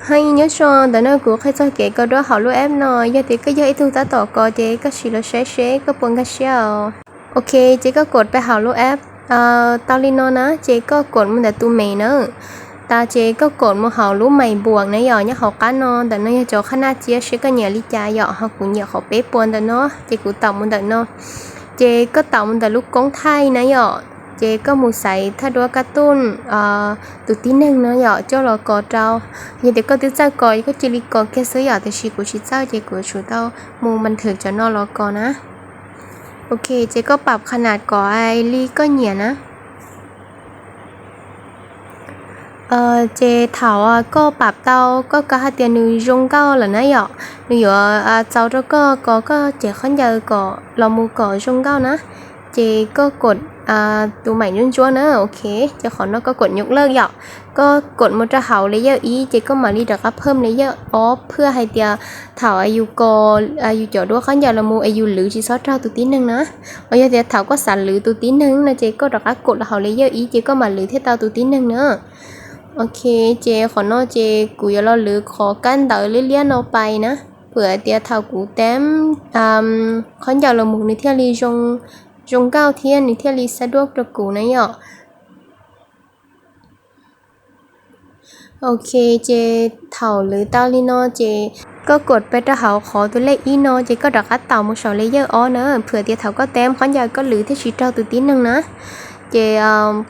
Hais nyob zoo, ntawm no kuv qhia txog kev kos duab hauv lub app no, yog tias koj yog ib tug tab tom kos ces koj sim los saib seb koj puas nkag siab os. Ok, ces koj kos pe hauv lub app tau li no na, ces koj kos mus ntawm tus mem na, tas ces koj kos mus hauv lub mem npuas na yom, nyob hauv qab no, ntawm no yog cov qhab naj cia seb koj nyiam li cas yom, ho kuv nyiam qhov peb puas ntawm no ces kuv taum mus ntawm no. Ces koj taum mus ntawm lub koob thaij na yom, ces koj mus xaiv thaj duab kab tuj tus tib neeg no yom, coj los kos rau. Yog tias koj twb txawj kos koj cia li kos kiag xwb yom, tiam sis kuv tsis txawj ces kuv tsum tau mus npas thwm cov no los kos na. Ok, ces koj pam qha nas kom li koj nyiam na. Ces thaum koj pam tau koj kav hais tias nws zoo nkauj lawm na yom, nws yuav txaus rau koj kos koj cev khaub ncaws kom los mus kom zoo nkauj na, ces koj kos tus mem ntsuab ntsuab na, ok, ces qhov no koj kos nyuj lawj yom, koj kos mus rau hauv layer ib ces koj mam li rov qab phawm layer ob, phwj hais tias thaum yus kos yus cov duab khaub ncaws los mus es yus lwv tsis txhob raug tus tib neeg na. Ho yog tias thaum koj xav lwv tus tib neeg no ces koj rov qab kos los hauv layer ib ces koj mam lwv thiaj tau tus tib neeg na. Ok, ces qhov no ces kuv yuav los lwv qhov kab ntawv liab liab no pais na, phwj hais tias thaum kuv teeb khaub ncaws los mus nws thiaj li zoo nkauj thiab nws thiaj li xab duab rau kuv na yom. Ok, ces thaum lwv tau li no ces koj kos pe rau hauv qhov tus lej ib no ces koj rov qab taum mus saum layer ob na, phwj tias thaum koj teeb khaub ncaws koj lwv thiaj tsis raug tus tib neeg na. Ces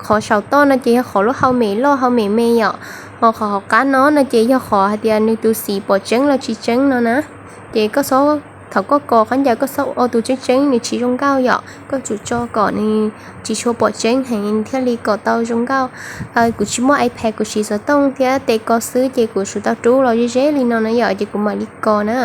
qhov saum toj no ces yog qhov lub hau mem loj hau mem me yom, ho qhov hauv qab no no ces yog qhov hais tias nws tus xim pom tseeb los tsis tseeb no na. Ces koj txhob, thaum koj kos khaub ncaws koj txhob ua tus tseeb tseeb, nws tsis zoo nkauj yom, koj tsum tso kom nws tsis tshua pom tseeb heev thiaj li kos tau zoo nkauj. Kuv tsis muaj iPad, kuv siv xov tooj thiab tes kos xwb ces kuv tsum tau rub los ze ze li no na yom, ces kuv mam li kos na.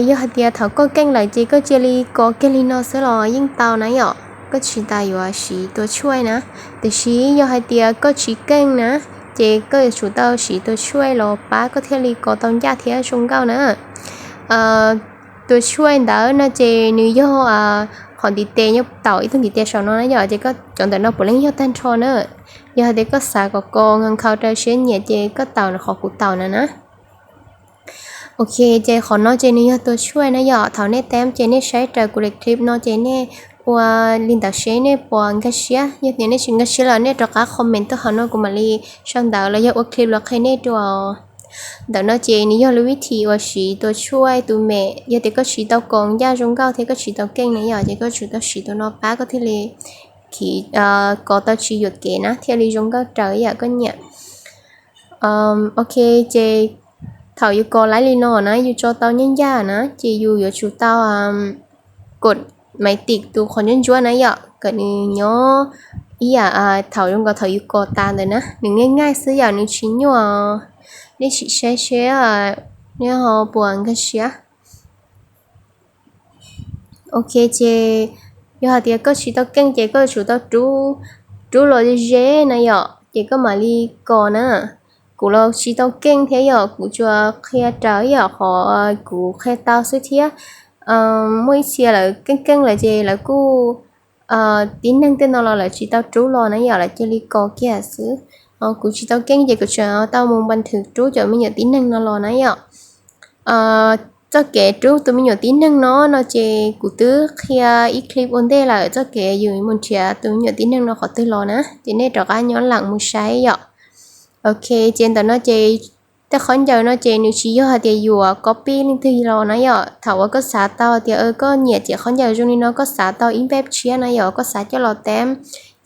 Yog hais tias thaum koj keej lawm ces koj cia li kos kiag li no xwb los yeej tau na yom, koj tsis tas yuav siv tus tshuaj na. Tiam sis yog hais tias koj tsis keej na, ces koj yuav tsum tau siv tus tshuaj los pab koj thiaj li kos tau ncaj thiab zoo nkauj na. Tus tshuaj ntawd no ces nws yog qhov ntiv tes, nyob taum ib tug ntiv tes saum no na yom, ces koj cov ntawm no puav leej yog tag nrho na. Yog hais tias koj xav kom kos nkhaus raws siab nyiam ces koj taum qhov kuv taum no na. Ok, ces qhov no ces nws yog tus tshuaj na yom, thaum nej teeb ces nej saib raws kuv daim clip no ces nej ua li ntawd seb nej puas nkag siab. Yog tias nej tsis nkag siab los nej rov qab comment tuaj hauv no kuv mam li sau ntawv los yog ua clip los qhia nej dua. Ntawm no ces nws yog lub vib thim uas siv tus tshuaj tus mem, yog tias koj tsis tau kos ncaj zoo nkauj thiab koj tsis tau keej na yom, ces koj tsum tau siv tus no pab koj thiaj li kos tau tsis yuam kev na, thiaj li zoo nkauj raws yam koj nyiam. Ok, ces thaum yus kos laib li no na, yus tso tau ncaj ncaj na, ces yus yuav tsum tau kos maiv tim tus qhov ntsuab ntsuab na yom, kom nws nyob ib yam thaum zoo nkaus thaum yus kos tas ntawd na, nws nyaij nyaij xwb yom, nws tsis nyuaj. Nej sim saib seb nej ho puas nkag siab. Ok, ces yog hais tias koj tsis tau keej ces koj yuav tsum tau rub, rub los ze ze na yom, ces koj mam li kos na. Kuv los tsis tau keej thiab yom, kuv tsuas qhia raws yam qhov kuv qhia tau xwb thiab. Muaj ib txhia lawv keej keej lawm ces lawv kuj, tib neeg tej no los lawv tsis tau rub los na yom, lawv cia li kos kiag xwb. Kuv tsis tau keej ces kuv tseem tau mus npas thwm rub cov me nyuam tib neeg no los na yom. Txoj kev rub tus me nyuam tib neeg no no ces kuv twb qhia ib clip ua ntej lawm, txoj kev yus mus nrhiav tus me nyuam tib neeg no qhov twg los na, ces nej rov qab nyob leem mus saib yom. Ok, ces ntawm no ces tej khaub ncaws no ces nws tsis yog hais tias yuav copy leej twg los na yom. Thaum uas koj xav tau tias koj nyiam cev khaub ncaws zoo li no, koj xav tau ib npeb tshiab na yom, koj xav coj los teeb,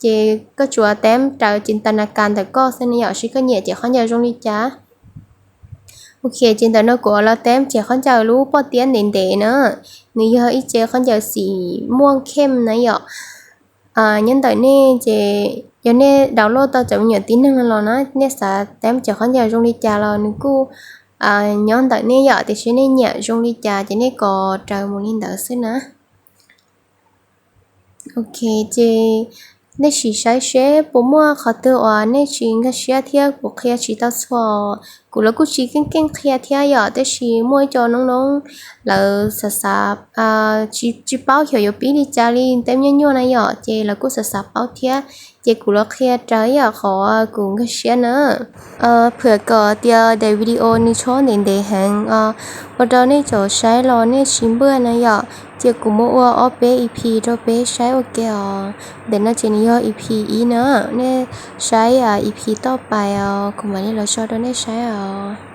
ces koj tsuas teeb raws cev tas nas kas ntawm koj xwb na yom, seb koj nyiam cev khaub ncaws zoo li cas. Ok, ces ntawm no kuv los teeb cev khaub ncaws lub pob tiab ntev ntev na, nws yog ib cev khaub ncaws xim muaj khem na yom. Nyob ntawm nej ces yog nej download tau cov me nyuam tib neeg no los na, nej xav teeb cev khaub ncaws zoo li cas los nws kuj nyob ntawm nej yom, tiam sis nej nyiam zoo li cas ces nej kos raws mus li ntawd xwb na. Ok, ces nej sim saib seb puas muaj qhov twg uas nej tsis nkag siab thiab kuv qhia tsis tau txhua. Kuv los kuj tsis keej keej qhia thiab yom, tab sis muaj ib co noob noob lawv xav xav, tsis paub xyov yuav pib li cas li, teeb nyuaj nyuaj na yom, ces lawv kuj xav xav paub thiab. Ces kuv los qhia raws ib yam qhov kuv nkag siab na. Phwm kom tias daim video nws tshob ntev ntev heev os, ua rau nej cov saib los nej tsis npuaj na yom. Ces kuv muab ua ob peb E P rau peb saib ua ke os. Ntawm no ces nws yog E P ib na, nej saib E P toj pais os, kuv mam li los tso rau nej saib os.